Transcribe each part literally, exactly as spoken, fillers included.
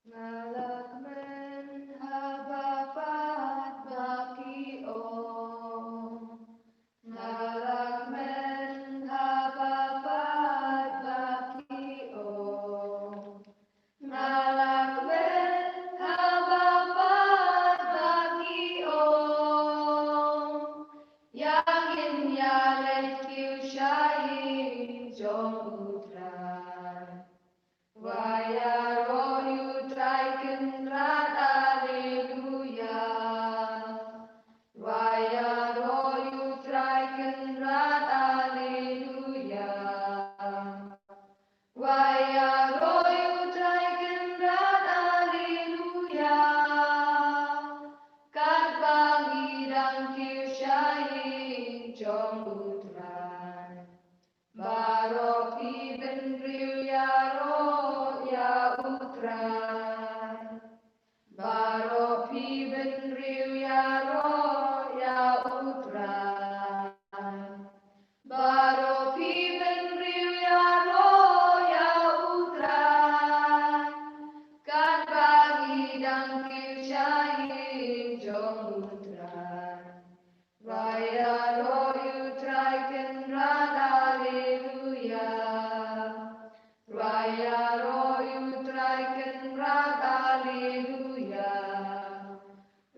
Nga la kmen haba pat ba ki ong. Nga la kmen haba pat ba ki ong. Nga la kmen haba pat ba ki ong. Ïa ngin ïaleit kiew sha ïing jong U Trai. Wa ïaroh ïa U Trai Kynrad, Alleluia. Wa ïaroh ïa U Trai Kynrad, Alleluia. Wa ïaroh ïa U Trai Kynrad, Alleluia. Katba ngi dang kiew sha ïing jong U Trai. Baroh phi bynriew ïaroh ïa U Trai. Baroh phi bynriew ïaroh ïa U Trai. Baroh phi bynriew ïaroh ïa U Trai. Katba ngi dang kiew sha ïing jong U Trai. Wa ïaroh ïa U Trai Kynrad, Alleluia. Wa ïaroh ïa U Trai Kynrad, Alleluia.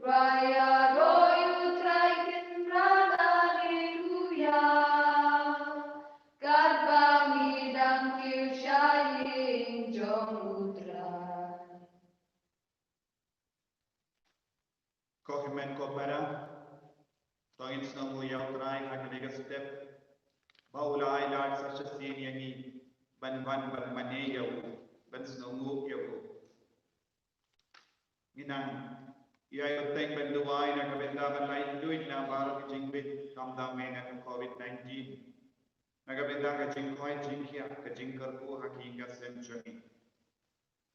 Wa ïaroh ïa U Trai Kynrad, Alleluia. Katba ngi dang kiew sha ïing jong U Trai. Ko hynmen ko para, to ngin sngewnguh ïa U Trai ha kane ka step ba u la ai lad sa shisien ïa ngi ban wan ban mane ïa u, ban sngewnguh ïa u. Ngi nang ïai bteng ban duwai na ka bynta ban lait luid na baroh ki jingbit khamtam eh na ka covid nineteen. Na ka bynta ka jingkoit jingkhiah, ka jingkyrkhu ha ki ïing ka sem jong ngi.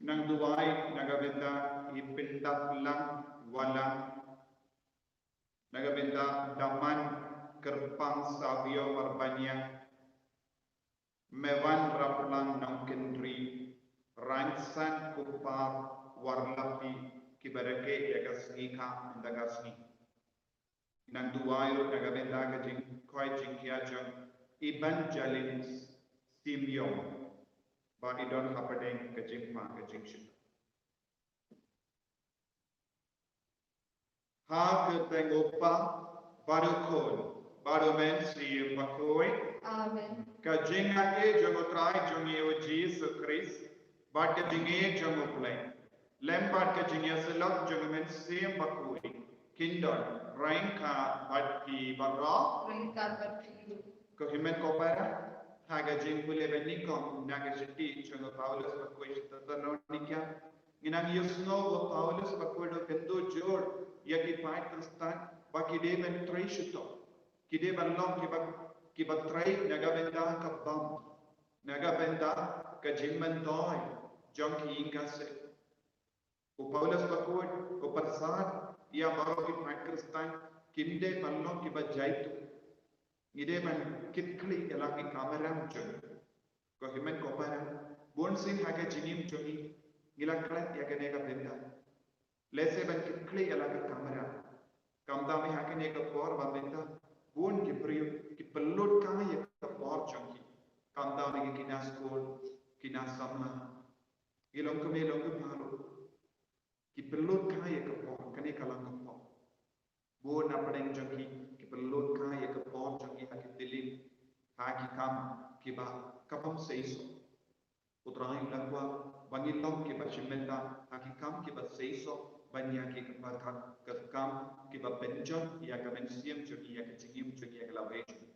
Nang duwai na ka bynta i Pyndaplang Wallang, na ka bynta Daman Kyrpang Savio Marbaniang, Me wan raplang nongkynrih, rangsan kupar warlapi kiba reke ïa ka sngi ka ynda ka sngi. Nang duwai ruh na ka bynta ka jingkhoi jingkhia jong Evangelist Simeon ba i don hapdeng ka jingpang ka jingshit. Ha ka kyrteng u Kpa bad u Khun bad u Mynsiem Bakhuid. Amen. Ka jingïeit jong u Trai jong ngi u Jisu Khrist bad ka jingïeit jong u Blei lem bad ka jingïasyllok jong u Mynsiem Bakhuid kin don ryngkat bad phi baroh. Ryngkat bad phi ruh. Ko hynmen ko para, ha ka jingpule ba nyngkong na ka shithi jong u Paulus ba khuid sha Thessalonika, ngi nang ïohsngew ba u Paulus ba khuid u kyntu jur ïa ki paid Khristan ba ki dei ban trei shitom, ki dei ban long kiba, kiba trei na ka bynta ka bam, na ka bynta ka jingmyntoi jong ki ïing ka sem. U Paulus ba khuid u pyrsad ïa baroh ki paid Khristan kim dei ban long kiba jaituh. Ngi dei ban kit khlieh ïa la ki kamram jong ngi. Ko hynmen ko para, bun sien ha ka jingim jong ngi ngi la klet ïa kane ka bynta. Lehse ban kit khlieh ïa la ka kamram. Khamtam ha kane ka por ba mynta bun ki briew ki pynlut kai ïa ka por jong ki. Khamtam ïa ki na skul, ki na samla, ki longkmie longkpa ruh. Ki pynlut kai ïa ka por, kane ka long ka por. Bun na pdeng jong ki, ki pynlut kai ïa ka por jong ki ha ki tilim, ha ki kam kiba, ka bym seisoh. U Trai u la kwah ba ngin long kiba shim bynta ha ki kam kiba seisoh, ban ïa ki kaba ka, ka kam kiba pynjot ïa ka mynsiem jong ngi, ïa ka jingim jong ngi, ïa ka lawei jong ngi.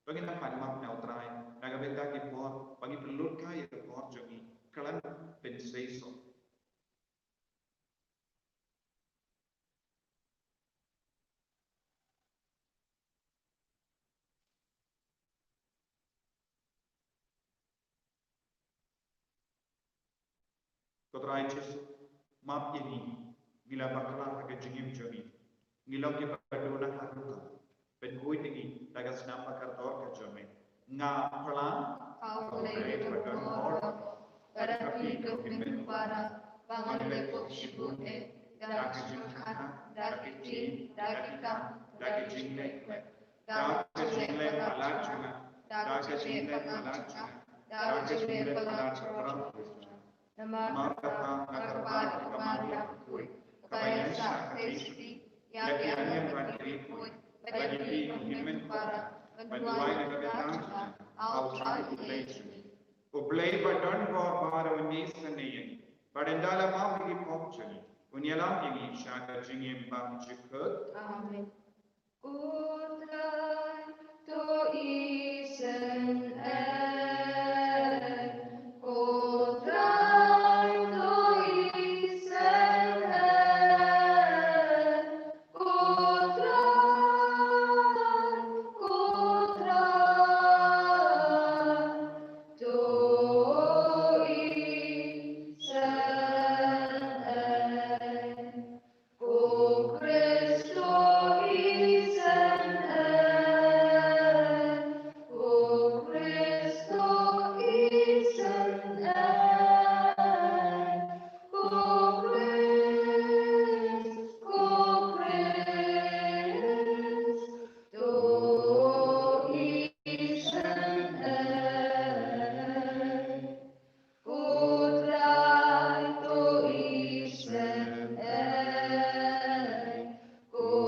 To ngin nang pan map na u Trai na ka bynta ki por ba ngin pynlut kai ïa ka por jong ngi khlem pynseisoh. Ko Trai Jisu, map ïa ngi, ngi la bakla ha ka jingim jong ngi. Ngi long kiba duna ha rukom. Pynkhuid ïa ngi da ka snam ba kordor ka jong me. Nga phla, ka u Blei ka donbor, ka da phi ko hynmen para, ba ngan leh pop shibun eh, da ka jingkha, da ka ktien, da ka kam, da ka jingleh. Da ka jingleh palat jong nga, da ka jingleh palat jong nga, da ka jingleh palat jong nga. Namar kata nga kyrpad ïa ka Maria bakhuid, kaba ïaishah ka jingshakri, ïa ki angel bad ki riewkhuid, bad ïa phi ko hynmen para, ban duwai na ka bynta jong nga ha u Trai U Blei jong ngi. U Blei ba donbor ba un ïasnoh ïa ngi, bad ynda la map ïa ki pop jong ngi, un ïalam ïa ngi sha ka jingim bymjukut. Amen. Ko Trai to isynei, ko Trai to isynei, ko Trai, ko Trai to isynei. Ko Khrist to isynei, ko Khrist to isynei, ko Khrist, ko Khrist to isynei. Ko Trai to isynei, ko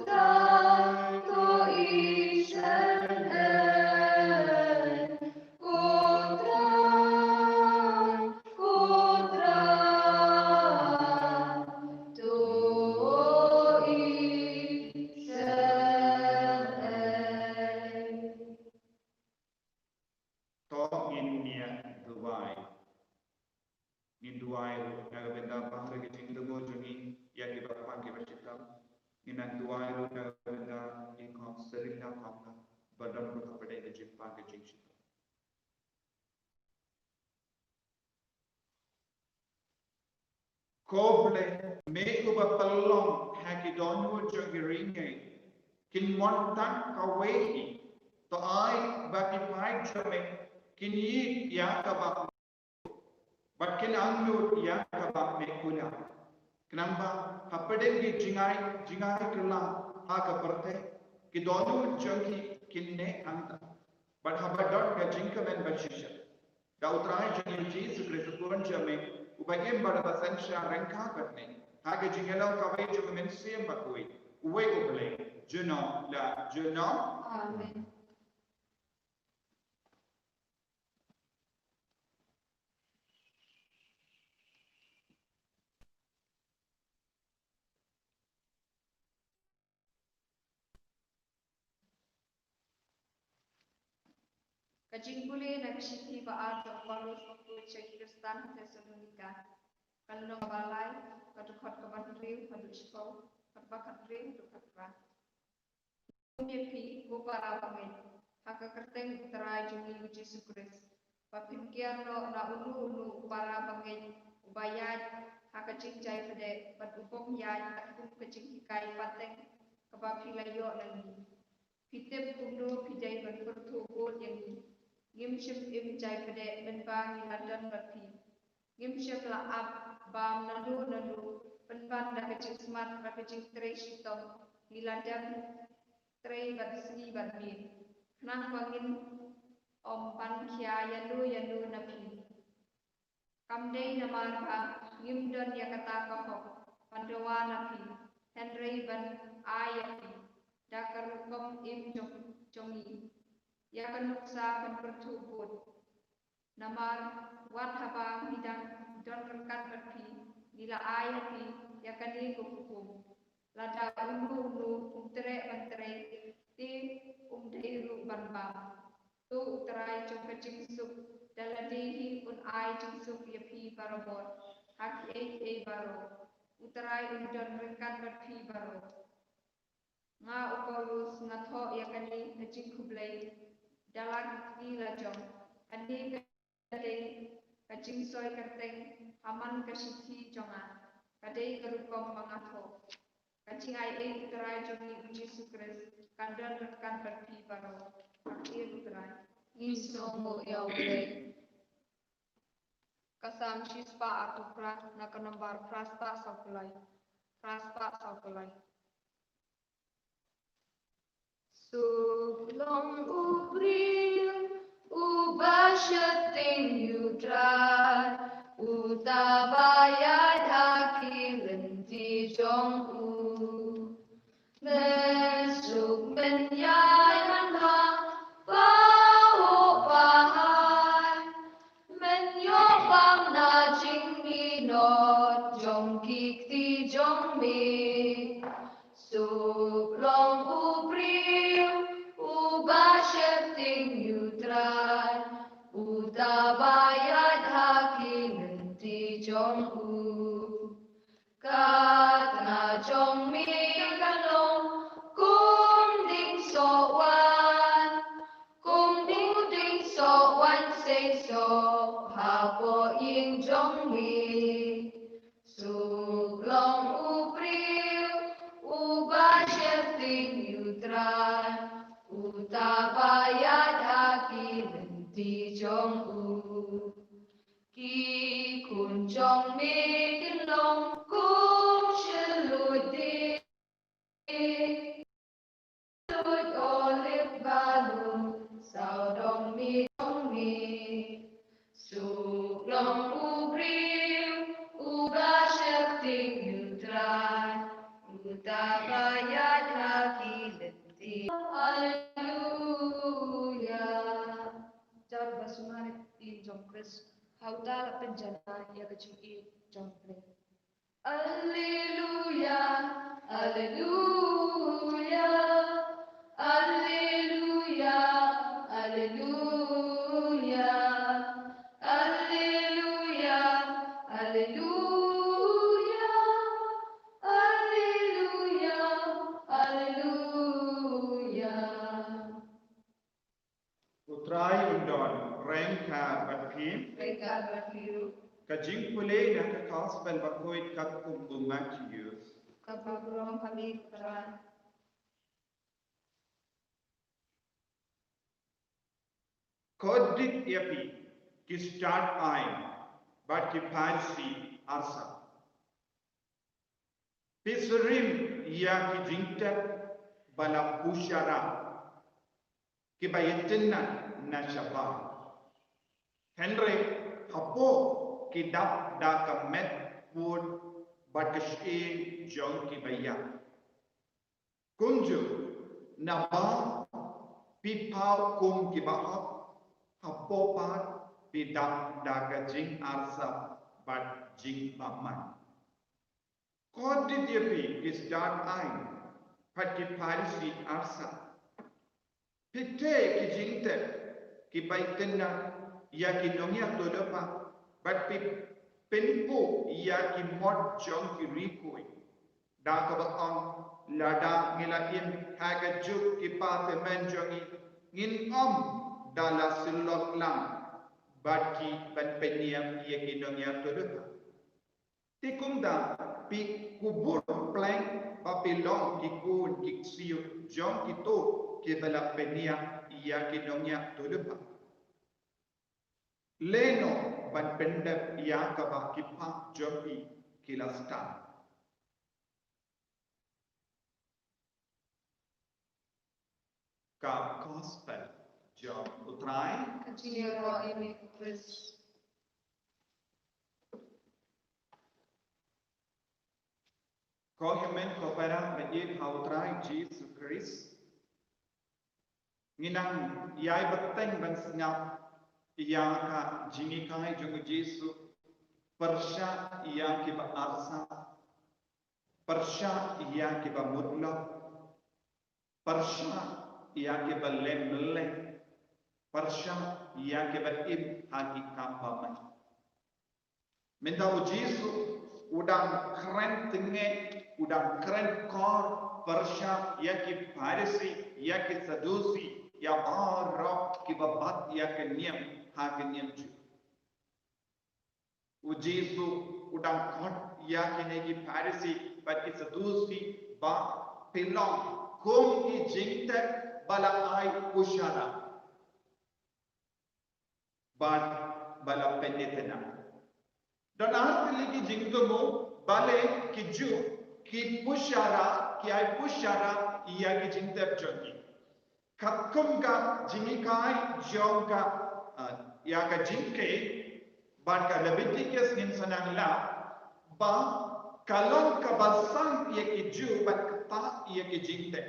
Trai to isynei, ko Trai, ko Trai to isynei. To ngin ïa duwai. Ngin duwai ruh na ka bynta baroh ki jingthmu jong ngi ïa kiba pang kiba shitom. Ngin nang duwai ruh na ka bynta i Kong Serina Kong ba don ruh hapdeng ka jingpang ka jingshitom. Ko Blei, me uba pynlong ha ki dohnud jong ki ri ngi kin mon tang kawei hi, to ai ba ki paid jong me Kin ïit ïa kaba bad kin angnud ïa kaba meh kular. Khnang ba hapdeng ki jingai, jingai kylla ha ka pyrthei, ki dohnud jong ki kin neh hangta. Bad haba don ka jingkmen ba shisha, da U Trai jong ngi U Jisu Khrist U Khun jong me, uba im bad uba synshar ryngkat bad me ha ka jingïalam kawei jong U Mynsiem Bakhuid, uwei U Blei, junom la junom. Amen. Ka jingpule na ka shithi ba ar jong u Paulus bakhuid sha ki Khristan ha Thessalonika. Ka lynnong ba lai, ka dkhot kaba hynriew haduh shiphew, kaba khathynriew haduh khatphra. Ïa phi ko para bangeit, ha ka kyrteng U Trai jong ngi U Jisu Khrist, ba phin kiar noh na uno uno u para bangeit uba ïaid ha ka jingjai pdeng bad u bym ïaid katkum ka jinghikai pateng kaba phi la ïoh na ngi. Phi tip kumno phi dei ban pyrthuh bud ïa ngi. Ngim shym im jai pdeng mynba ngi la don bad phi. Ngim shym la ap bam naduh naduh, pynban da ka jingsmat bad ka jingtrei shitom ngi la dem trei bad sngi bad miet, khnang ba ngin ym ban khia ïano ïano na phi. Kam dei namar ba ngim don ïa kata ka hok ban dawa na phi, hynrei ban ai ïa phi da ka rukom im jong, jong ngi, ïa ka nuksa ban pyrthuh bud. Namar wat haba ngi dang don ryngkat bad phi, ngi la ai ïa phi ïa kane ka hukum: lada uno uno um treh ban trei, te um dei ruh ban bam. To U Trai jong ka jingsuk da lade hi un ai jingsuk ïa phi barabor ha kiei kiei baroh. U Trai un don ryngkat bad phi baroh. Nga u Paulus nga thoh ïa kane ka jingkhublei da la ki kti la jong. Kane ka dei ka jingsoi kyrteng ha man ka shithi jong nga. Ka dei ka rukom ba nga thoh. Ka jingai ei U Trai jong ngi U Jisu Khrist kan don ryngkat bad phi baroh. Ka ktien U Trai. Ngi sngewnguh ïa U Blei. Ka Salm shispah arphew phra, na ka nombar phra spah saw phew lai. Phra spah saw phew lai. Suk long u briew uba sheptieng ïa U Trai, uta ba ïaid ha ki lynti jong u. Men suk men ïaid man ha baroh bahai, men ïoh bam na jingminot jong ki kti jong me. Suk long u briew uba sheptieng ïa U Trai, uta ba ïaid ha ki lynti jong u. Ka tnga jong me kan long kum dieng soh waiñ, kum u dieng soh waiñ seisoh hapoh ïing jong me. Suk long u briew uba sheptieng ïa U Trai, uta ba ïaid ha ki lynti jong u. Ki khun jong me kin long kum shynrut dieng, shynrut olib ba lum sawdong miet jong me. Suk long u briew uba sheptieng ïa U Trai, uta ba ïaid ha ki lynti. Haleluya. Jar ba sumar ïing jong Khrist, ha uta la pynjanai ïa ka jingïeit jong U Blei. Alleluia, alleluia, alleluia, alleluia, alleluia, alleluia, alleluia, alleluia. U Trai un don ryngkat bad phi. Ryngkat bad phi ruh. Ka jingpule na ka Gospel bakhuid katkum u Mathaios. Ka burom ha me ko Trai. Kordit ïa phi ki stad aiñ bad ki Pharisi arsap. Phi syriem ïa ki jingtep ba la pushara, kiba ïatynnad na shabar. Hynrei hapoh ki dap da ka met pud bad ka shyieng jong kiba ïap. Kumjuh, naba phi paw kum kiba hok, hapoh pat phi dap da ka jingarsap bad jingbymman. Kordit ïa phi ki stad aiñ bad ki Pharisi arsap. Phi tei ki jingtep kiba ïatynnad ïa ki nongïathuhlypa bad phi pynkup ïa ki mot jong ki riew khuid. Da kaba ong, lada ngi la im ha ka juk ki pathymmai jong ngi, ngin ym da la syllok lang bad ki ban pynïap ïa ki nongïathuhlypa. Te kumta phi kubur pleng ba phi long ki khun ki ksiew jong kito kiba la pynïap ïa ki nongïathuhlypa. Lehnoh ban pyndep ïa kaba ki paw jong phi ki la stad. Ka Gospel jong U Trai. Ka jingïaroh ïa me ko Khrist. Ko hynmen ko para ba ïeit ha U Trai Jisu Khrist. Ngi nang ïai bteng ban sngap ïa ka jinghikai jong U Jisu, pyrshah ïa kiba arsap, pyrshah ïa kiba mutlop, pyrshah ïa kiba lem lem, pyrshah ïa kiba im ha ki kam ba mei. Mynta U Jisu u dang kren tngen, u dang kren kor pyrshah ïa ki Pharisi, ïa ki Sadusi, ïa baroh kiba bat ïa ka niam ha ka niam Jiw. U Jisu u dang khot ïa kine ki Pharisi bad ki Sadusi ba phi long kum ki jingtep ba la ai pushara bad ba la pynïatynnad. Don ar tylli ki jingthmu, balei ki Jiw ki pushara, ki ai pushara ïa ki jingtep jong ki. Katkum ka jinghikai jong ka, ah, ïa ka Jingkei bad ka Leviticus ngin sa nang lap ba ka long kaba san ïa ki Jiw ban ktah ïa ki jingtep.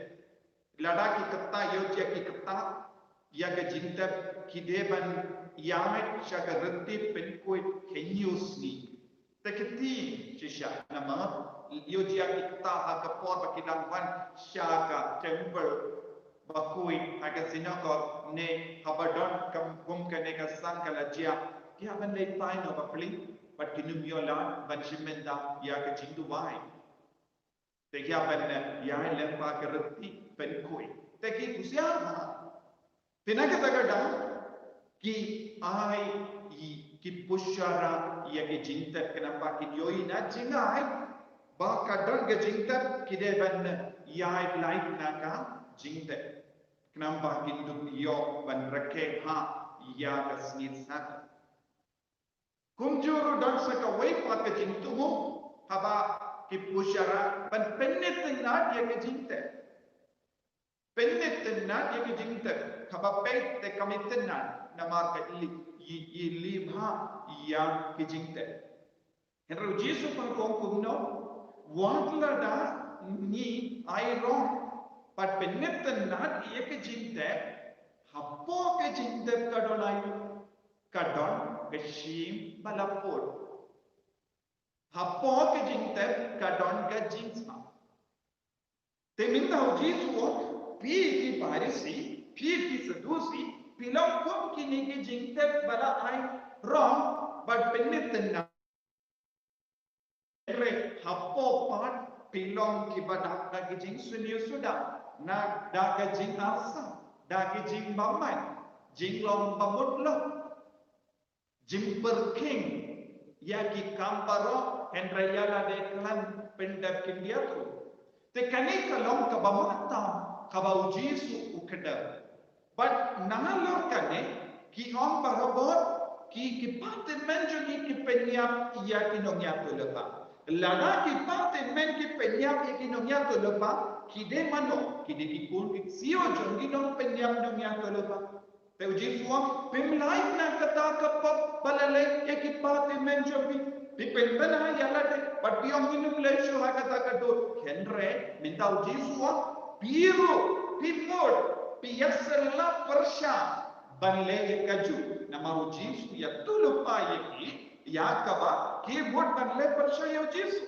Lada ki ktah, ïoh jia ki ktah ïa ka jingtep, ki dei ban ïaid sha ka rynti pynkhuid hynñiew sngi. Te ki tieng shisha namar ïoh jia ki ktah ha ka por ba ki dang wan sha ka temple bakhuid, ha ka synagogue, ne haba don kum kane ka san ka la jia, ki hap ban leit phai noh bapli bad kin ym ïoh lad ban shim bynta ïa ka jingduwai. Te ki hap ban ïaid lyngba ka rynti pynkhuid. Te ki husiar bha. Te na kata ka daw ki ai, ki pushara ïa ki jingtep, khnang ba kin ïohi na jngai ba ka don ka jingtep, ki dei ban ïaid lait na ka jingtep, khnang ba kin dup ïoh ban rakhe ha ïa ka sngi Sabbath. Kumjuh ruh don sa kawei pat ka jingthmu, haba ki pushara ban pynïatynnad ïa ka jingtep. Pynïatynnad ïa ka jingtep, haba peit te kam itynnad namar ka i, i, i leh bha ïa ka jingtep. Hynrei U Jisu pat u ong kumno, wat lada ngi ai rong bad pynïatynnad ïa ka jingtep, hapoh ka jingtep ka don aïu? Ka don ka shim ba la pud. Hapoh ka jingtep ka don ka jingsma. Te mynta U Jisu u ong, phi ki Pharisi, phi ki Sadusi, phi long kum kine ki jingtep ba la ai rong bad pynïatynnad. Hynrei hapoh pat phi long kiba dap da ki jingsniew suda, na da ka jingarsap, da ki jingbymman, jinglong ba mutlop, jingpyrkhing ïa ki kam baroh, hynrei ïa lade khlem pyndep kin ïathuh. Te kane ka long kaba mut tam kaba U Jisu u kdew. Bad nalor kane Ki ong ba ha bor ki, ki patient jong ngi ki pynïap ïa ki nongïathuhlypa. Lada ki patient ki pynïap ïa ki nongïathuhlypa, ki dei mano? Ki dei ki khun ki ksiew jong ki nongpynïap nongïathuhlypa. Te u Jisu u ong, phim lait na kata ka pop ba la leh ïa ki patient jong phi. Phi pynbna ïa lade bad phi ong, ngin ym leh shuh ha kata ka dur. Hynrei mynta u Jisu u ong, phi ruh phi mut phi ïasyllok pyrshah ban leh ïa kajuh. Namar u Jisu u ïathuhlypa ïa ki, ïa kaba ki mut ban leh pyrshah ïa u Jisu.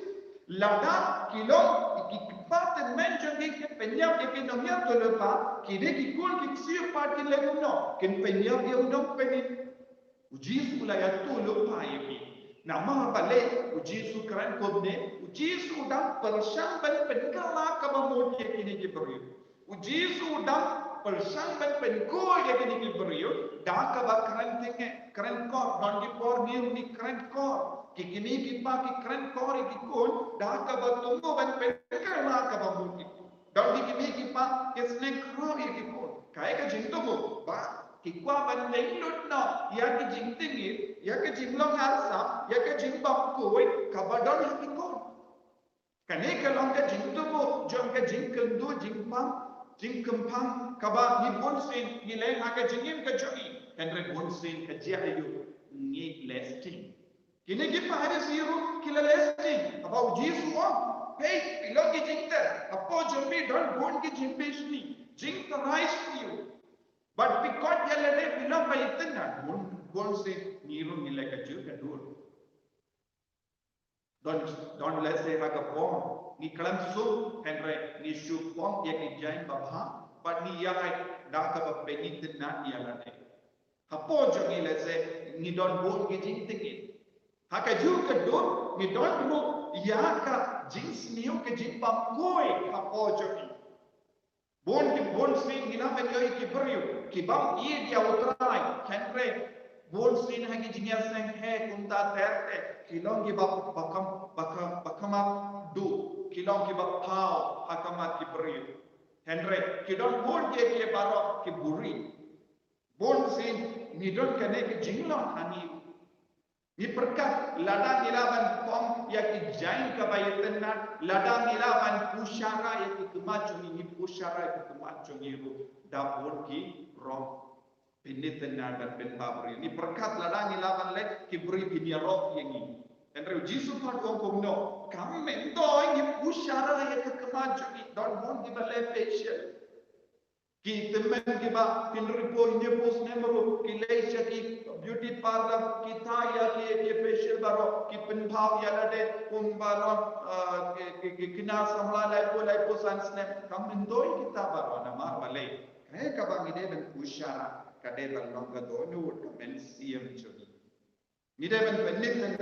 Lada ki long ki, ki patient jong ngi ki pynïap ïa ki nongïathuhlypa, ki dei ki khun ki ksiew pat kin leh kumno? Kin pynïap ïa u nongpynim. U Jisu u la ïathuhlypa ïa ki. Namar balei u Jisu u kren kumne? U Jisu u dang pyrshang ban pynkylla kaba mut ïa kine ki briew. U Jisu u dang pyrshang ban pynkhuid ïa kine ki briew da kaba kren tynge, kren kor. Don ki por ngi ruh ngi kren kor. Ki kmie ki kpa ki kren kor ïa ki khun da kaba tymmen ban pynkylla kaba mut ïa ki khun. Don ki kmie ki kpa ki sneng khraw ïa ki khun. Kaei ka jingtymmen? Ba ki kwah ban leit lut noh ïa ki jingtngit, ïa ki jinglong arsap, ïa ki jingbam khuid kaba don ha ki khun. Kane ka long ka jingtymmen jong ka jingkynduh jingpang, jingkyrpang kaba ngi bunsien ngi leh ha ka jingim ka jong ngi. Hynrei bunsien ka jia aïu? Ngi leh sting. Kine ki Pharisi ruh ki la leh sting. Haba u Jisu u ong, peit, phi long ki jingtep. Hapoh jong phi don bun ki jingbishni, jingtharai sniew. Bad phi khot ïa lade phi long ba itynnad. Bun, bunsien ngi ruh ngi leh kajuh ka dur. Don, don lehse ha ka por ngi khlem suk, hynrei ngi shu pom ïa ki jaiñ babha bad ngi ïaid da kaba pynithuh ïa lade. Hapoh jong ngi lehse ngi don bun ki jingtngit. Ha kajuh ka dur ngi don ruh ïa ka jingsniew, ka jingbam khuid hapoh jong ngi. Bun ki, bunsien ngi nang ban ïohi ki briew ki bym ïeit ïa U Trai, hynrei bunsien ha ki jingïaseng heh kumta ter te ki long kiba, ba kham, ba kham, ba kham duh, ki long kiba phaw ha khmat ki briew. Hynrei ki don bun kiei kiei baroh ki buhrieh. Bunsien ngi don kane ka jinglong ha ngi. Ngi pyrkhat lada ngi lah ban pom ïa ki jaiñ kaba itynnad, lada ngi lah ban pyrshah ïa ki khmat jong ngi, ngi pyrshah ïa ki khmat jong ngi ruh da bun ki rong pynithuh bad pynbapher. Ngi pyrkhat lada ngi lah ban leh, ki briew kin ïaroh ïa ngi. Hynrei u Jisu pat u ong kumno? Kam myntoi ngi pyrshah ïa ki khmat jong ngi. Don bun kiba leh facial. Ki tymmen kiba hynriewphew hynñiewphew snem ruh ki leit sha ki beauty parlour, ki thaw ïa ki, ki facial baroh, ki pynphaw ïa lade kumba long, ah, ki, ki, ki khynnah samla laiphew, laiphew san snem. Kam myntoi kita baroh, namar balei? Kaei kaba ngi dei ban pyrshah ka dei ban long ka dohnud ka mynsiem jong ngi. Ngi dei ban pynithuh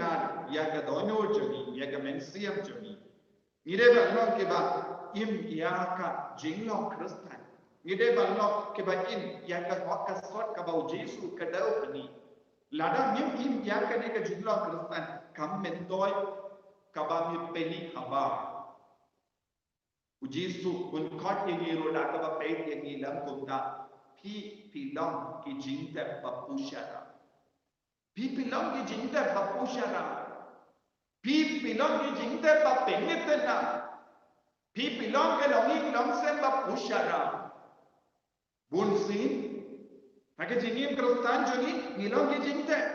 ïa ka dohnud jong ngi, ïa ka mynsiem jong ngi. Ngi dei ban long kiba im ïa ka jinglong Khristan. Ngi dei ban long kiba im ïa ka hok ka sot kaba u Jisu u kdew ha ngi. Lada ngim im ïa kane ka jinglong Khristan, kam myntoi kaba ngi pyni habar. U Jisu un khot ïa ngi ruh da kaba peit ïa ngi lem kumta. Phi, phi long ki jingtep ba pyrshah. Phi, phi long ki jingtep ba pyrshah. Phi, phi long ki jingtep ba pynithuh. Phi, phi long ki longïing longsem ba pyrshah. Bunsien ha ka jingim Khristan jong ngi, ngi long ki jingtep.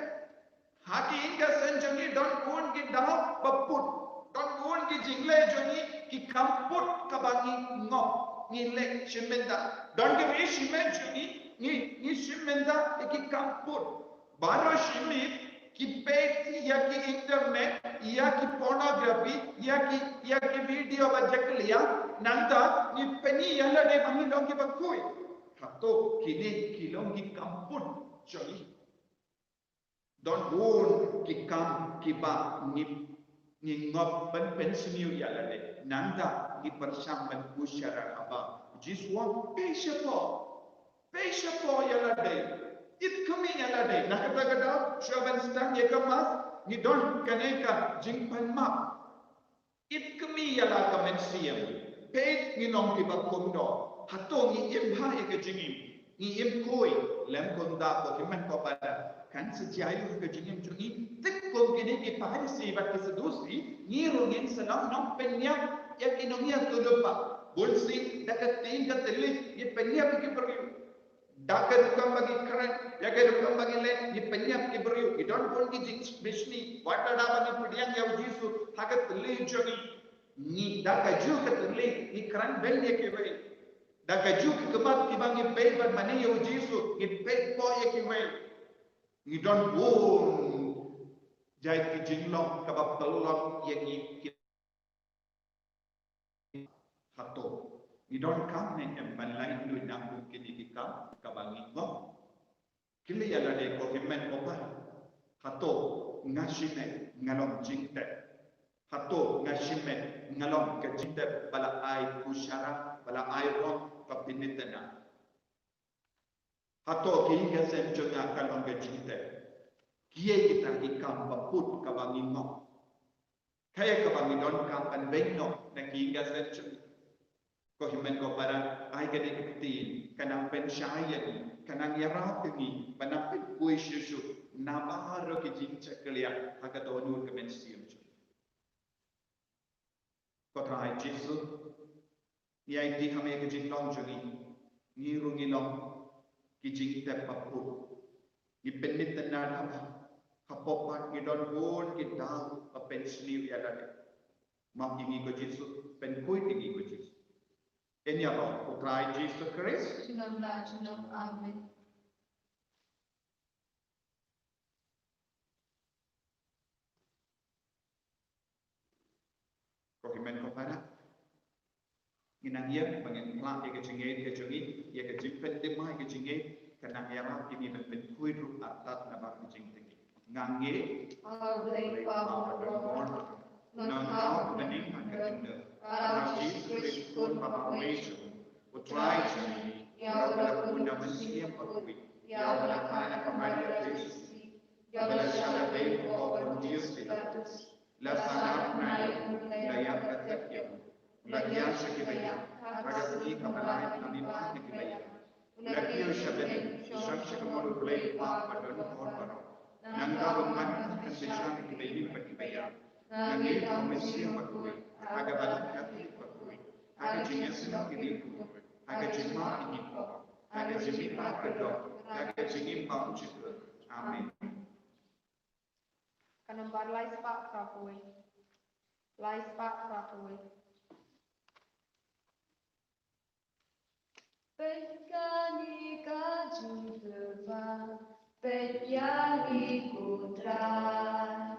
Ha ki ïing ki sem jong ngi don bun ki daw ba put. Don bun ki jingleh jong ngi ki kam put kaba ngi ngop, ngi leh shimet da. Don ki ri shimet jong ngi, ngi, ngi shimet da ïa ki kam put. Baroh shimet ki peit ïa ki internet, ïa ki pornography, ïa ki, ïa ki video ba jakhlia, nangta ngi pyni ïa lade ba ngi long kiba khuid. Hato kine ki long ki kam put jong ngi? Don bun ki kam kiba ngi, ngi ngop ban pynsniew ïa lade. Nangta ngi pyrshang ban pyrshah haba u Jisu u ong, peit shapoh. Peit shapoh ïa lade. It kmie ïa lade. Na kata ka daw, shuwa ban sdang ïa ka Mass, ngi don kane ka jingpynmap. It kmie ïa la ka mynsiem. Peit ngi long kiba kumno. Hato ngi im bha ïa ka jingim? Ngi im khuid lem kumta ko hynmen ko para. Kan sa jia aïu ha ka jingim jong ngi? Thik kum kine ki Pharisi bad ki Sadusi, ngi ruh ngin sa long nongpynïap ïa ki nongïathuhlypa. Bunsien da ka ktien ka thylliej ngi pynïap ïa ki briew. Da ka rukom ba ngi kren, da ka rukom ba ngi leh, ngi pynïap ki briew. Ngi don bun ki jingbishni, wat lada ba ngi pdiang ïa u Jisu ha ka thylliej jong ngi, ngi da kajuh ka thylliej ngi kren beiñ ïa kiwei. Da kajuh ki khmat kiba ngi peit bad mane ïa u Jisu, ngi peit pop ïa kiwei. Ngi don bun jait ki jinglong kaba pynlong ïa ngi ki Hato ngi donkam ne em ban lait luid na kum kine ki kam kaba ngi ngop? Kylli ïa lade ko hynmen ko para. Hato nga shimet nga long jingtep? Hato nga shimet nga long ka jingtep ba la ai u shara, ba la ai rong, ba pynitna? Hato ki ïing ki sem jong nga ka long ka jingtep? Kiei kita ki kam ba put kaba ngi ngop? Kaei kaba ngi donkam ban beiñ noh na ki ïing ki sem jong ngi? Ko hynmen ko para, ai kane ka ktien ka nang pynshai ïa ngi, ka nang ïarap ïa ngi ban nang pynpoi shuh shuh na baroh ki jingshaklieh ha ka dohnud ka mynsiem jong ngi. Ko Trai Jisu, ngi aiti ha me ka jinglong jong ngi. Ngi ruh ngi long ki jingtep ba put. Ngi pynitna ha pop, ha pop pat ngi don bun ki daw ba pynsniew ïa lade. Map ïa ngi ko Jisu, pynkhuid ïa ngi ko Jisu. Ïa ngi ïa ko Trai Jisu Khrist. Junom la junom. Amen. Ko hynmen ko para, ngi nang ïa ba ngin phla ïa ka jingngeit ka jong ngi, ïa ka jingpyndem ïa ka jingngeit, ka nang ïarap ïa ngi ban pynkhuid ruh artat na bar ka jingtngit. Nga ngeit ha U Blei Kpa Baroh, nongthaw bad nongpynlong, ha U Jisu Khrist U Khun ba marwei jong U Trai jong ngi, ïa uba la bun na u Mynsiem Bakhuid, ïa uba la kha na ka Maria Theisotti, ïa uba la shah lade u Pontius Pilatus, la sahnarphna ïa u, la ïap la tep ïa u, la jia sha ki baïap, ha ka sngi kaba lai u la mih pat na ki baïap, u la kiew sha bneng, u shong sha ka mon U Blei Kpa ba don hor baroh. Nangta un wan ban pynshai ïa ki baïap bad ki baïap. Nga ngeit ha U Mynsiem Bakhuid, ha ka Balang Katholik bakhuid, ha ka jingïaseng ïa ki riewkhuid, ha ka jingmap ïa ki pop, ha ka jingmihpat ka doh, ha ka jingim bymjukut. Amen. Ka nombar lai spah phra phew wei. Lai spah phra phew wei. Peit kane ka jingkyrpad, peit ïa ngi ko Trai.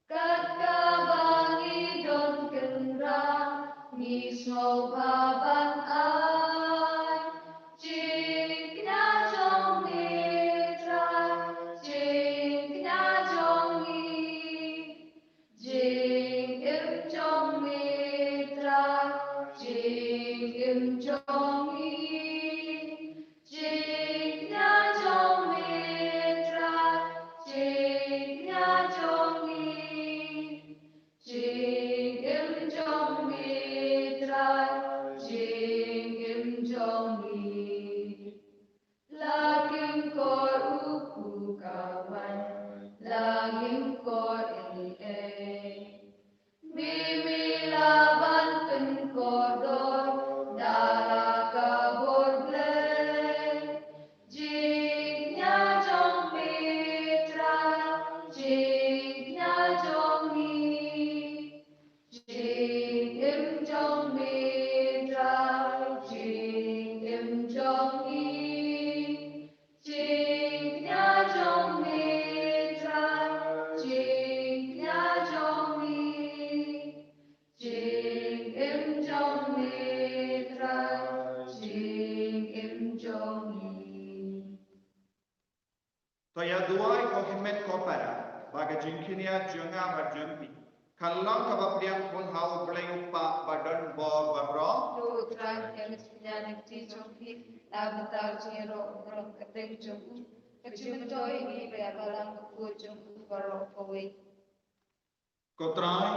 Kat kaba ngi don kynrad, ngi sngewbha ban ai. Jingkñia jong me Trai, jingkñia jong ngi. Jingim jong me Trai, jingim jong ngi. Jingkñia jong me Trai, jingkñia jong ngi. Jingim jong me Trai, jingim jong ngi. La kim kor u kpu ka wan, la kim kor ei ei. Me me lah ban pynkordor da ka bor Blei. Jingkñia jong me Trai, jingkñia jong ngi. Jingim jong me Trai, jingim jong ngi. Jingkñia jong me Trai, jingkñia jong ngi. Jingim jong me Trai, jingim jong ngi. To ïa duwai ko hynmen ko para, ba ka jingkñia jong nga bad jong phi kan long kaba pdiang bun ha U Blei U Kpa ba don bor baroh. To U Trai, ïa ka jingkñia na ka kti jong phi, la bynta ka jingïaroh baroh ka kyrteng jong u, ka jingmyntoi ïa ngi bad ïa ka balang bakhuid jong u baroh kawei. Ko Trai,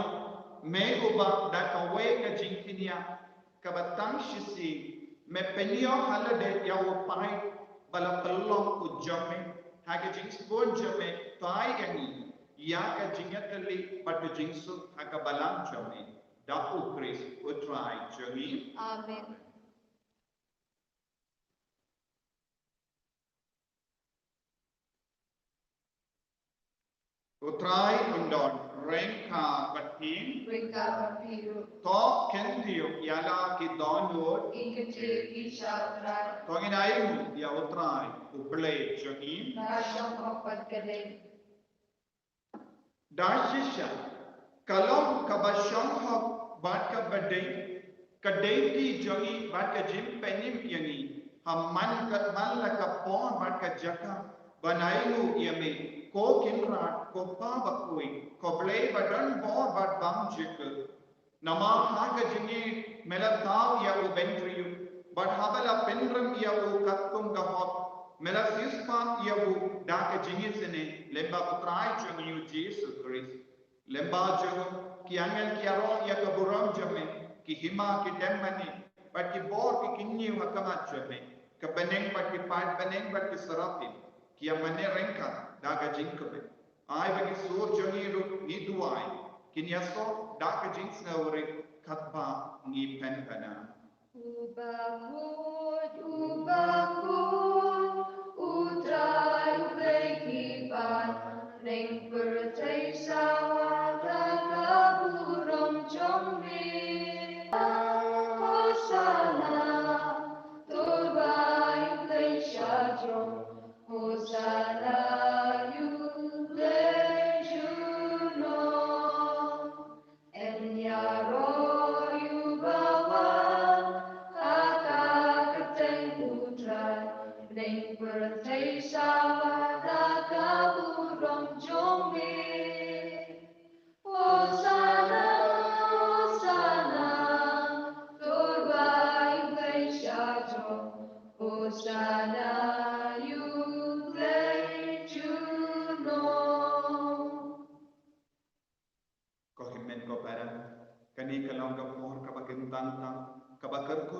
me uba da kawei ka jingkñia kaba tang shisien me pynïoh ha lade ïa u paid ba la pynlong u jong me, ha ka jingsbun jong me, tai ïa ngi ïa ka jingïatylli bad ka jingsuk ha ka balang jong me, da U Khrist U Trai jong ngi. Amen. U Trai un don ryngkat bad phi. Ryngkat bad phi ruh. To kyntiew ïa la ki dohnud. Ngin kyntiew ïa U Trai. To ngin ainguh ïa U Trai U Blei jong ngi. Kaba shong hok bad ka dei. Da shisha, ka long kaba shong hok bad kaba dei, ka dei ki jong ngi bad ka jingpynim ïa ngi, ha man ka man la ka por bad ka jaka, ban ainguh ïa me, ko Kynrad, ko Pa bakhuid, ko Blei ba don bor bad bym jukut. Namar ha ka jingïeit me la thaw ïa u bynriew, bad haba la pynrem ïa u katkum ka hok, me la siewspah ïa u da ka jingisynei, lyngba U Trai jong ngi U Jisu Khrist. Lyngba jong u ki angel ki ïaroh ïa ka burom jong me, ki hima ki dem mane, bad ki bor ki kynñiew ha khmat jong me, ka bneng bad ki paid bneng bad ki seraphin, ki ïa mane ryngkat da ka jingkmen. Ai ba ki sur jong ngi ruh ngi duwai, kin ïasoh da ka jingsngewrit katba ngi pynbna. U bakhuid, u bakhuid, U Trai U Blei ki paid, bneng pyrthei sawa da ka burom jong me. Hosana, to bai U Blei sha jrong. Hosana ïa U Blei junom. Yn ïaroh ïa uba wan ha ka kyrteng U Trai. Bneng pyrthei sawa da ka burom jong me. Hosana, Hosana, to bai U Blei sha jrong. Hosana ïa U Blei junom. Ko hynmen ko para, kane ka long ka por kaba kyntang tang, kaba kyrkhu,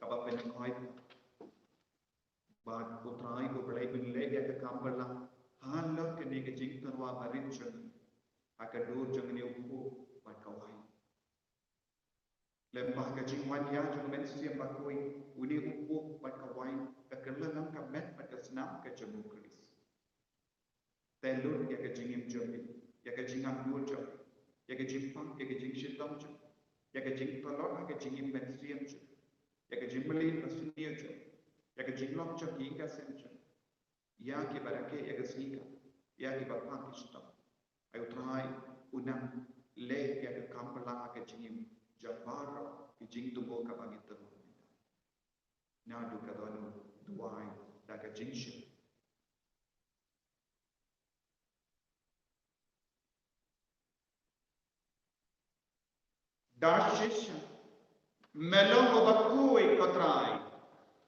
kaba pynkhuid. Bad U Trai U Blei un leh ïa ka kam ba la halor kane ka jingtyrwa barit jong ngi, ha ka dur jong une u kpuh bad ka waiñ. Lem bad ka jingwan ïa jong U Mynsiem Bakhuid, une u kpuh bad ka waiñ ka kylla lang ka met bad ka snam ka jong U Khrist. Te lut ïa ka jingim jong ngi, ïa ka jingangnud jong ngi, ïa ka jingpang, ïa ka jingshitom jong ngi, ïa ka jingtlot ha ka jingim mynsiem jong ngi, ïa ka jingmlien basniew jong ngi, ïa ka jinglong jong ki ïing ka sem jong ngi, ïa kiba rakhe ïa ka sngi ka, ïa kiba phah ki shitom. Ai U Trai un nang leh ïa ka kam ba la ha ka jingim jong baroh ki jingtbok kaba ngi tbok. Naduh ka don duwai da ka jingshit. Da shisha me long uba khuid ko Trai,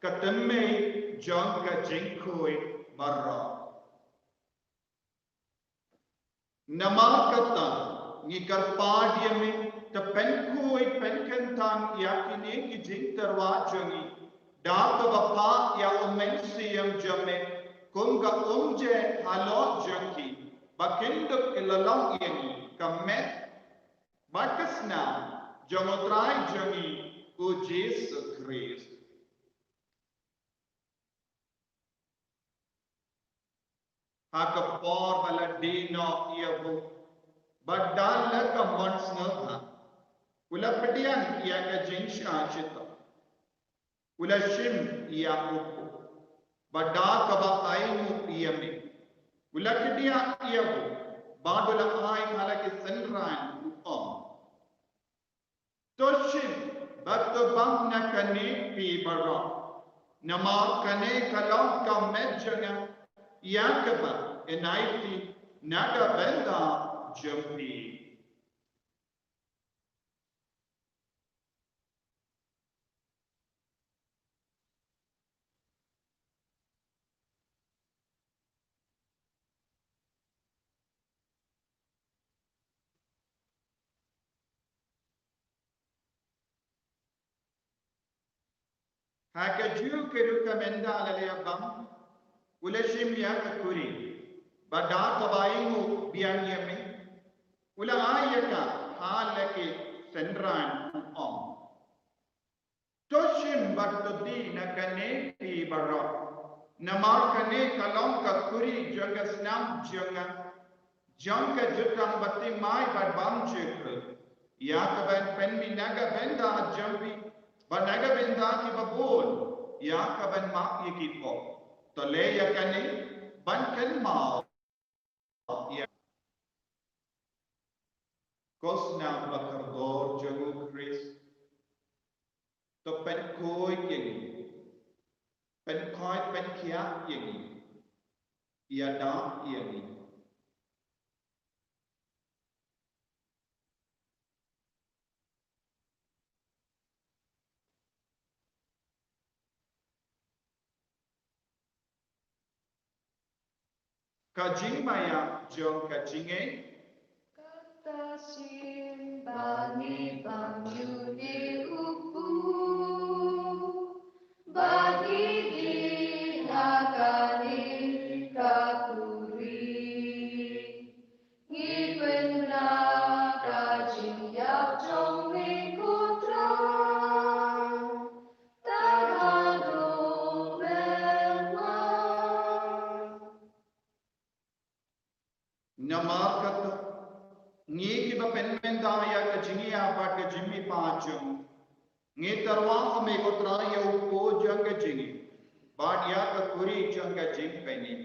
ka tynrai jong ka jingkhuid baroh. Namar kata ngi kyrpad ïa me, to pynkhuid pynkyntang ïa kine ki jingtyrwa jong ngi da kaba phah ïa U Mynsiem jong me kum ka umjai halor jong ki, ba kin dup ki la long ïa ngi ka met bad ka snam jong U Trai jong ngi U Jisu Khrist. Ha ka por ba la die noh ïa u, bad da la ka mon sngewbha, u la pdiang ïa ka jingshah shitom, u la shim ïa u kpuh, bad da kaba ainguh ïa me, u la kdiah ïa u, bad u la ai ha la ki synran, u ong: To shim bad to bam na kane phi baroh, namar kane ka long ka met jong nga, ïa kaba yn aiti na ka bynta jong phi. Ha kajuh ka rukom ynda la leh bam, u la shim ïa ka kuri, bad da kaba ainguh biang ïa me, u la ai ïa ka ha la ki synran, u ong: To shim bad to die na kane phi baroh, namar kane ka long ka kuri jong ka snam jong nga, jong ka jutang bathymmai bad bymjukut, ïa kaban pynmih na ka bynta jong phi bad na ka bynta kiba bun, ïa kaban map ïa ki pop. To leh ïa kane ban kynmaw ïa. Ko snam bakordor jong u Khrist, to pynkhuid ïa ngi, pynkhuid pynkhiah ïa ngi, ïada ïa ngi. Ka jingmaïa jong ka jingngeit. Kata sien ba ngi bam ïa u kpu, ba ngi die na kane ka kuri. Ngi pynbna ka jingïap jong me ko Trai, tang haduh mynta. Namar kata, ngi kiba pynmynta ïa ka jingïap bad ka jingmihpat jong ngi, ngi tyrwa ha me ko Trai ïa u kpu jong ka jingngeit bad ïa ka kuri jong ka jingpynim.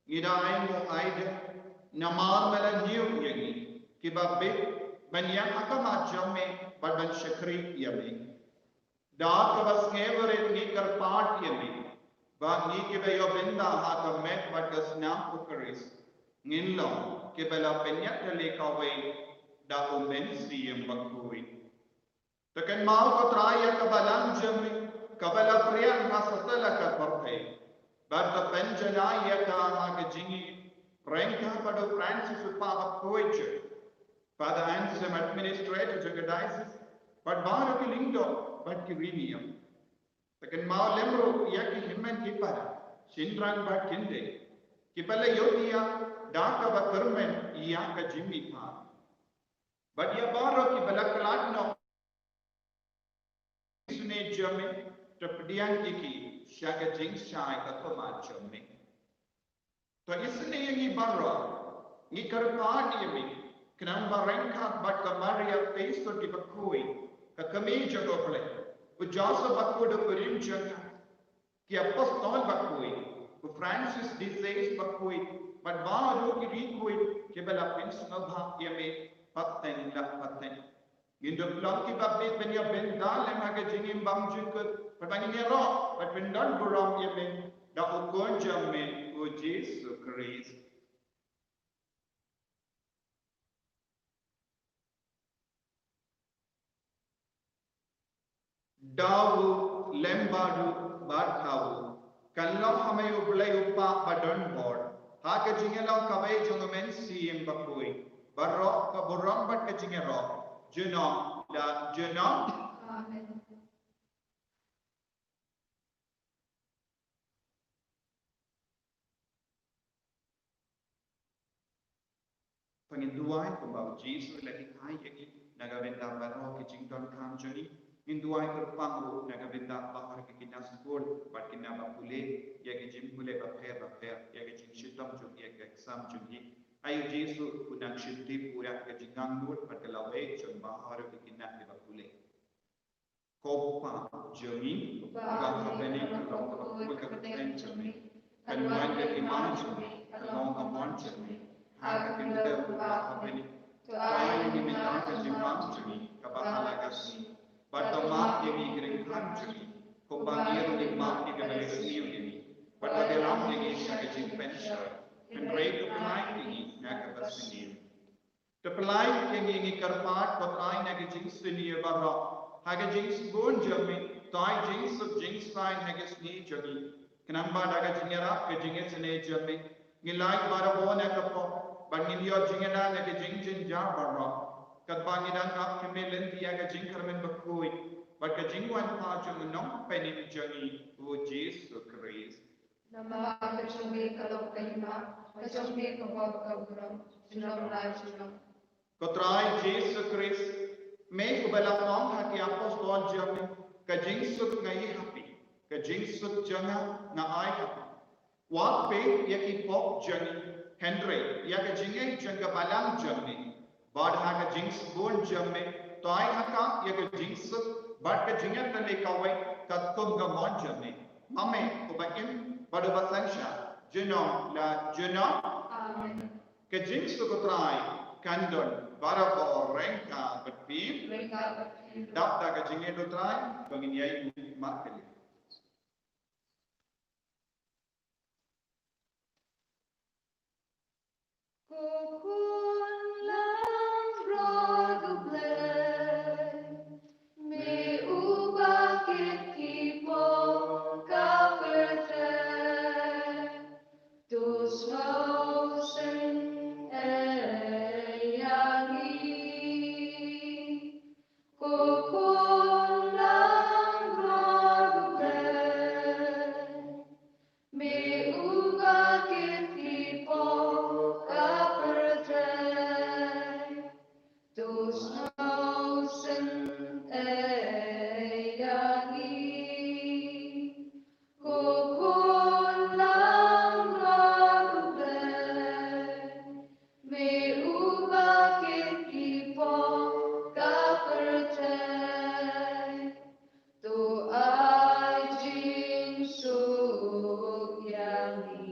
Ngi da ainguh aida namar me la ñiew ïa ngi kiba bit ban ïeng ha khmat jong me bad ban shakri ïa me. Da kaba sngewrit ngi kyrpad ïa me ba ngi kiba ïoh bynta ha ka met bad ka snam u Khrist ngin long kiba la pynïatylli kawei da u Mynsiem Bakhuid. To kynmaw ko Trai ïa ka balang jong me kaba la phriang ha satlak ka pyrthei, bad to pynjanai ïa ka ha ka jingïeit ryngkat bad u Francis u Papa bakhuid, Father Anselm, administrator jong ka diocese, bad baroh ki lyngdoh bad ki riewniam. To kynmaw lem ruh ïa ki hynmen ki para, shynrang bad kynthei, kiba la ïoh ïa da kaba kyrmen ïa ka jingmihpat. Bad ïa baroh kiba la khlad noh isynei jong me, to pdiang ïa ki sha ka jingshai ka khmat jong me. To isynei ïa ngi baroh, ngi kyrpad ïa me, khnang ba ryngkat bad ka Maria Theisotti bakhuid, ka kmie jong u Blei, u Joseph bakhuid u kurim jong nga, ki apostol bakhuid, u Francis de Sales bakhuid, bad baroh ki riewkhuid kiba la pynsngewbha ïa me pateng la pateng. Ngin dup long kiba bit ban ïoh bynta lem ha ka jingim bymjukut, bad ba ngin ïaroh bad pyndonburom ïa me da u Khun jong me u Jisu Khrist. Da u lem baroh bad ha u, kan long ha me u Blei u Kpa badonbor, ha ka jingïalong kawei jong u Mynsiem Bakhuid, baroh ka burom bad ka jingïaroh, junom la junom. Amen. Te ngin duwai kumba u Jisu u la hikai ïa ngi, na ka bynta baroh ki jingdonkam jong ngi. Ngin duwai kyrpang ruh na ka bynta baroh ki khynnah skul bad ki khynnah ba pule ïa ki jingpule bapher bapher, ïa ki jingshitom jong ngi, ïa ki exam jong ngi. Ai u Jisu u nang shimti pura ka jingangnud bad ka lawei jong baroh ki khynnah kiba pule. Ko Kpa jong ngi uba ha bneng, ka long kaba khuid ka kyrteng jong me. Kan wan ka hima jong me, kan long ka mon jong me ha ka khyndew uba ha bneng. To ai ïa ngi mynta ka jingbam jong ngi kaba ha la ka sngi. Bad to map ïa ngi ki ryngkat jong ngi, kumba ngi ruh ngi map ïa kiba leh sniew ïa ngi. Bad wat ïalam ïa ngi sha ka jingpynshoi, hynrei to pyllait ïa ngi na kaba sniew. To pyllait ïa ngi, ngi kyrpad ko Trai, na ka jingsniew baroh, ha ka jingsbun jong me, to ai jingsuk jingsaiñ ha ka sngi jong ngi. Khnang ba da ka jingïarap ka jingisynei jong me, ngin lait barabor na ka pop, bad ngin ïoh jingïada na ka jingjynjar baroh. Katba ngi dang ap kyrmen lynti ïa ka jingkyrmen bakhuid, bad ka jingwan ha jong u Nongpynim jong ngi u Jisu Khrist. Namar ka jong me ka long ka hima, ka jong me ka bor ka burom, junom la junom. Ko Trai Jisu Khrist, me uba la ong ha ki apostol jong me, ka jingsuk nga ai ha phi, ka jingsuk jong nga nga ai ha phi. Wat peit ïa ki pop jong ngi, hynrei ïa ka jingngeit jong ka balang jong ngi. Bad ha ka jingsbun jong me, to ai ha ka ïa ka jingsuk bad ka jingïaid lane kawei katkum ka mon jong me. Ma me uba im bad uba synshar junom la junom. Amen. Ka jingsuk u Trai kan don barabor ryngkat bad phi. Ryngkat bad phi. Dap da ka jingïeit u Trai, to ngin ïai markylliang. Ko khun langbrot U Blei, me uba kit ki pop ka pyrthei, to sngewsynei ïa ngi. Ko khun langbrot U Blei, me uba kit ki pop ka pyrthei, to sngewsynei ïa ngi. Ko khun langbrot U Blei, me uba kit ki pop ka pyrthei, to ai jingsuk ïa ngi.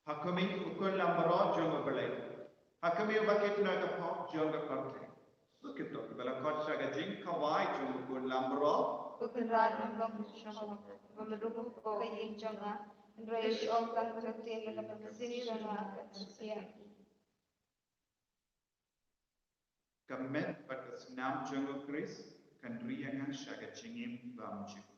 Ha khmih, u khun langbrot jong U Blei. Ha khmih, uba kit noh ïa ka pop jong ka pyrthei. Suk ïa uto uba la khot sha ka jingkhawai jong u khun langbrot. U Kynrad un long shong, bym rung u pop ka ïing jong nga, hynrei shu ong tang katto katne, bad ka mynsiem jong nga kan suk ïa ngi. Ka met bad ka snam jong U Khrist kan ri ïa nga sha ka jingim bymjukut.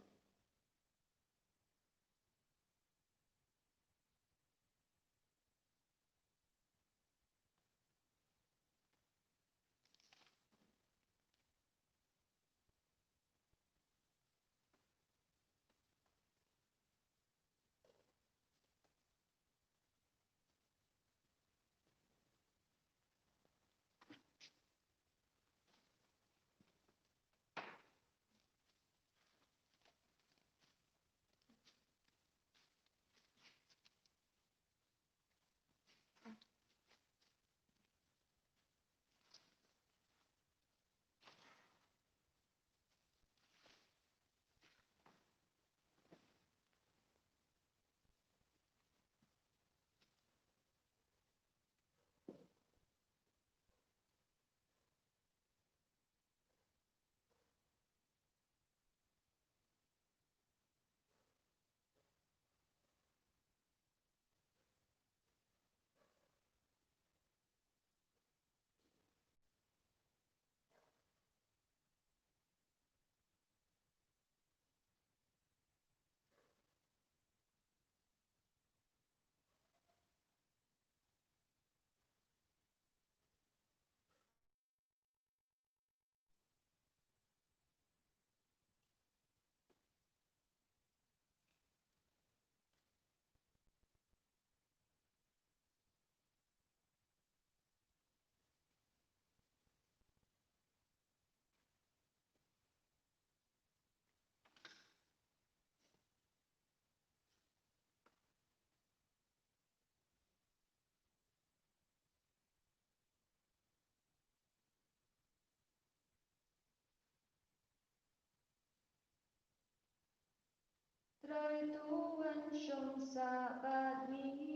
Trai, to wan shong sah bad ngi.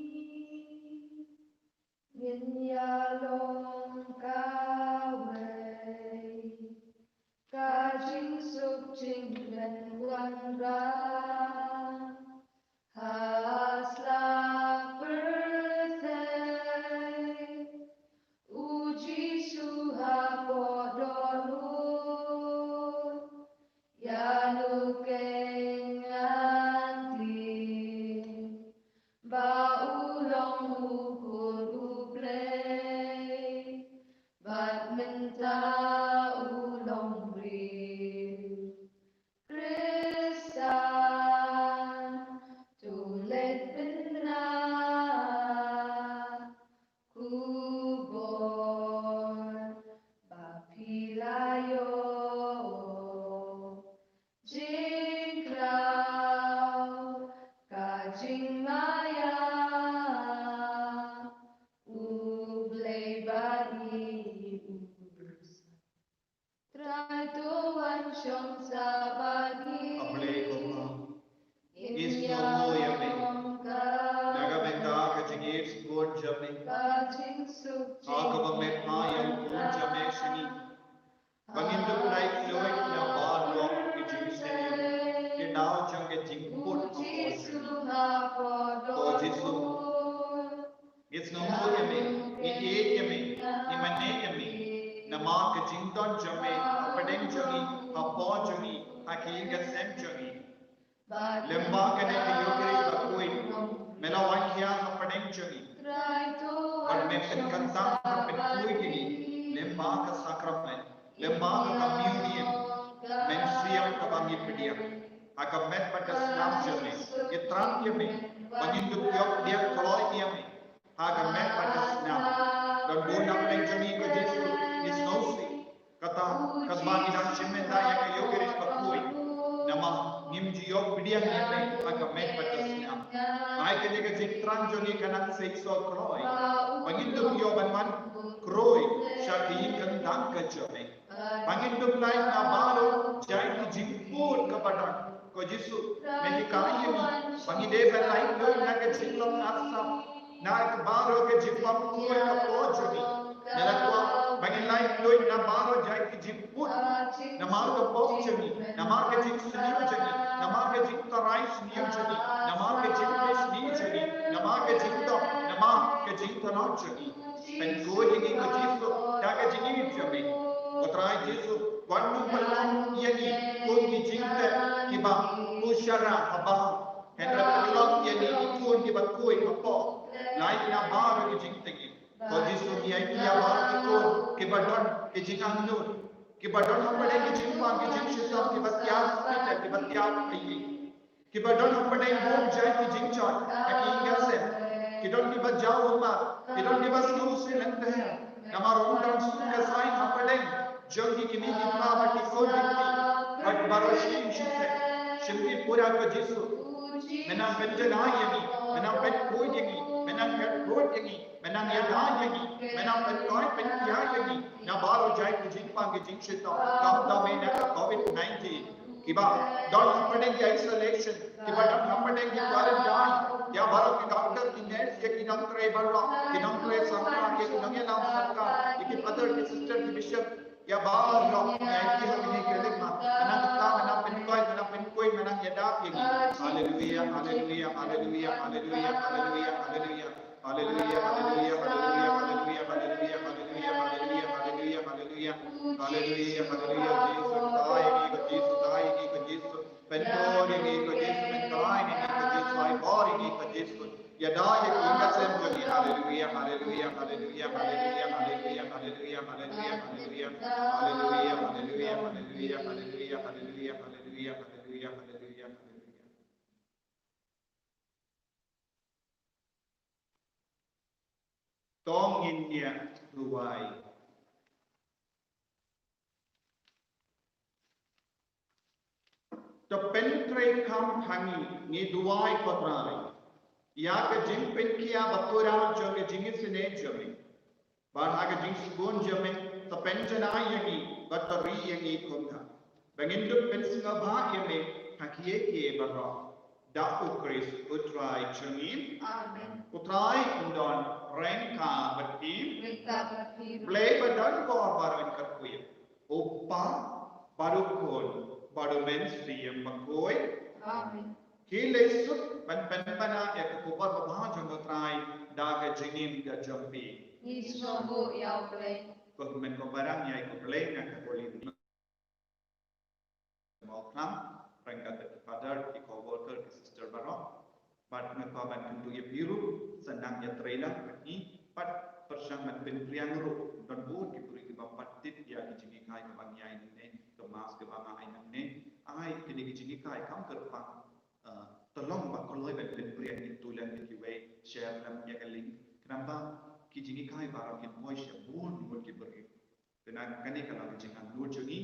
Ngin ïa long kawei. Ka jingsuk jingkmen wanrah ha sla pyrthei. U Jisu hapoh dohnud, ïa nu keiñ ngan tip ba u long u Khun U Blei. Ko Jisu, ngi sngewthuh ïa me, ngi ïeit ïa me, ngi mane ïa me. Namar ka jingdon jong me hapdeng jong ngi, hapoh jong ngi, ha ki ïing ka sem jong ngi. Lyngba kane ka Eucharist bakhuid, me la wan hiar hapdeng jong ngi. Bad me pynkyntang, me pynkhuid ïa ngi lyngba ka sakrament, lyngba ka communion, mynsiem kaba ngi pdiang. Ha ka met bad ka snam jong me, ngi thrang ïa me ba ngin dup ïoh pdiang kloi ïa me ha ka met bad ka snam. Don bun na pdeng jong ngi, ko Jisu, ngi sngewsih. Kata, katba ngi dang shim mynta ïa ka Eucharist bakhuid, namar ngim ju ïoh pdiang ïa me ha ka met bad ka snam. Ai kane ka jingthrang jong ngi kan nang seisoh kloi ba ngin dup ïoh ban wan khroi sha ka ïing kyntang ka jong me. Ba ngin dup lait na baroh jait ki jingput kaba don. Ko Jisu, me hikai ïa ngi ba ngi dei ban lait lut na ka jinglong arsap, na ka baroh ka jingbymkhuid ka pop jong ngi. Me la kwah ba ngin lait lut na baroh jait ki jingput, namar ka pop jong ngi, namar ka jingsniew jong ngi, namar ka jingtharai sniew jong ngi, namar ka jingpynsniew jong ngi, namar ka jingdom, namar ka jingtharai jong ngi. Pynkhuid ïa ngi, ko Jisu, da ka jingïeit jong me. Ko Trai Jisu, wat nym pynlong ïa ngi kum ki jingtep kiba u shara haba, hynrei pynlong ïa ngi ki khun kiba khuid hapoh lait na baroh ki jingtngi. Ko Jisu, ngi aiti ïa baroh ki khun kiba don ki jingangnud, kiba don hapdeng ki jingpang ki jingshitom, kiba tiar hospital, kiba tiar I C U. Kiba don hapdeng bun jait ki jingjot ha ki ïing ki sem. Ki don kiba jaw ummat, ki don kiba sngewsih lynter. Namar ym don suk ka saiñ hapdeng jong ki kmie ki kpa bad ki khun ki kti bad baroh shi ïing shi sem. Shim ki pura, ko Jisu. Me nang pynjanai ïa ngi, me nang pynkhuid ïa ngi, me nang kyrkhu ïa ngi, me nang ïada ïa ngi, me nang pynkoit pynkhia ïa ngi na baroh jait ki jingpang ki jingshitom, khamtam ïa ka covid nineteen. Kiba don hapdeng ki isolation, kiba don hapdeng ki quarantine, ïa baroh ki doctor, ki nurse, ïa ki nongtrei baroh, ki nongtrei sorkar, ïa ki nongïalam sorkar, ïa ki father, ki sister, ki bishop, ïa baroh, ïa ki ha kine ki rit ma, me nang kyrkhu, me nang pynkoit, me nang pynkhuid, me nang ïada ïa ngi. Haleluia, haleluia, haleluia, haleluia, haleluia, haleluia. Haleluia, haleluia, haleluia, haleluia, haleluia, haleluia, haleluia, haleluia, haleluia. Haleluia, haleluia, Jisu, tai ngi ko Jisu, tai ngi ko Jisu. Pynbor ngi ko Jisu, pyntai ngi ko Jisu, ai bor ngi ko Jisu. Ïada ïa ki ïing ki sem jong ngi. Haleluia, haleluia, haleluia, haleluia, haleluia, haleluia, haleluia, haleluia. Haleluia, haleluia, haleluia, haleluia, haleluia, haleluia, haleluia, haleluia, haleluia, haleluia. To ngin ïa duwai. To pyntreikam ha ngi, ngi duwai ko Trai, ïa ka jingpynkhiah ba kular jong ka jingisynei jong ngi. Bad ha ka jingsbun jong me, to pynjanai ïa ngi bad to ri ïa ngi kumta, ba ngin dup pynsngewbha ïa me ha kiei kiei baroh. Da U Khrist U Trai jong ngi. Amen. U Trai un don ryngkat bad phi. Ryngkat bad phi. Blei ba don bor baroh un kyrkhu ïa U Kpa bad U Khun bad U Mynsiem Bakhuid. Amen. Ki leit suk ban pynpaw ïa ka khubor babha jong U Trai da ka jingim ka jong phi. Ngi sngewbha ïa U Blei. Ko hynmen ko para, ngi ai khublei na ka Holy Moklam, ryngkat bad ki father, ki co-worker, ki sister baroh. Bad nga kwah ban kyntu ïa phi ruh, sa nang ïatrei lang bad ngi, bad pyrshang ban pynpriang ruh, don bun ki briew kiba pat tip ïa ki jinghikai kaba ngi ai nangne, ka mass kaba nga ai nangne. Ai kine ki jinghikai kam kyrpang, eh, to long ba kloi ban pynpriang, ngi tu lem ïa kiwei, share lem ïa ka link. Khnang ba ki jinghikai baroh kin poi sha bun bun ki briew. Te na kane ka long ka jingangnud jong ngi,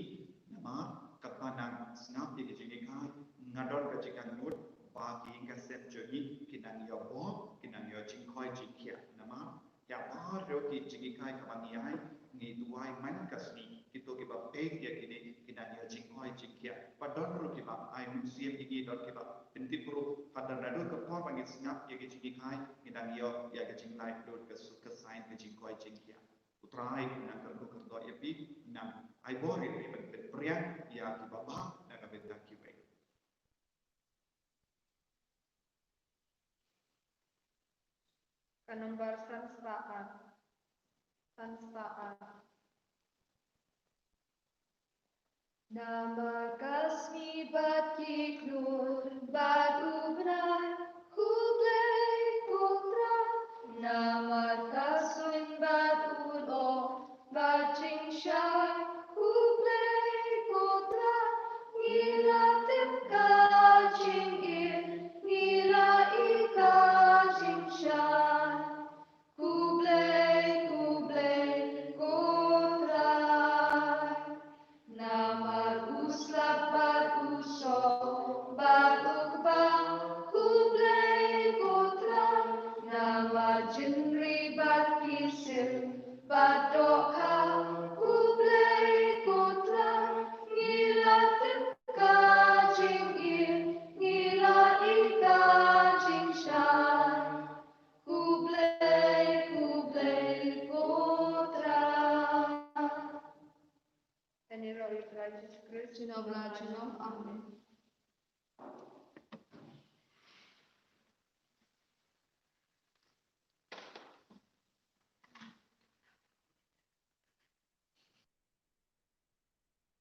namar katba nang sngap ïa ki jinghikai, nga don ka jingangnud ba ki ïing ki sem jong ngi ki nang ïoh bor, ki nang ïoh jingkhoi jingkhiah. Namar ïa baroh ki jinghikai kaba ngi ai, ngi duwai man ka sngi kito kiba peit ïa kine ki nang ïoh jingkhoi jingkhiah. Bad don ruh kiba ai mynsiem ïa ngi, don kiba pyntip ruh, bad naduh ka por ba ngi sngap ïa ki jinghikai, ngi nang ïoh ïa ka jinglait lut, ka suk ka saiñ, ka jingkhoi jingkhiah. U Trai un nang kyrkhu kyrdoh ïa phi, nang ai bor ïa phi ban pynpriang ïa kiba bha na ka bynta kiwei. Ka number san spah ar. San spah ar. Namar ka sngi bad ki khlur bad u bnai, khublei ko Trai. Namar ka suiñ bad u lyoh bad jingshai, khublei ko Trai. Ngi la tip ka jingim, ngi la i ka jingshai. Khublei, khublei ko Trai. Namar u slap bad u shoh bad u kba, khublei ko Trai. Namar jingri bad ki sim bad dohkha, khublei ko Trai. Ngi la tip ka jingim, ngi la i ka jingshai. Khublei, khublei ko Trai. Kane ruh u Trai Jisu Khrist, u nongpynim jong ngi. Amen.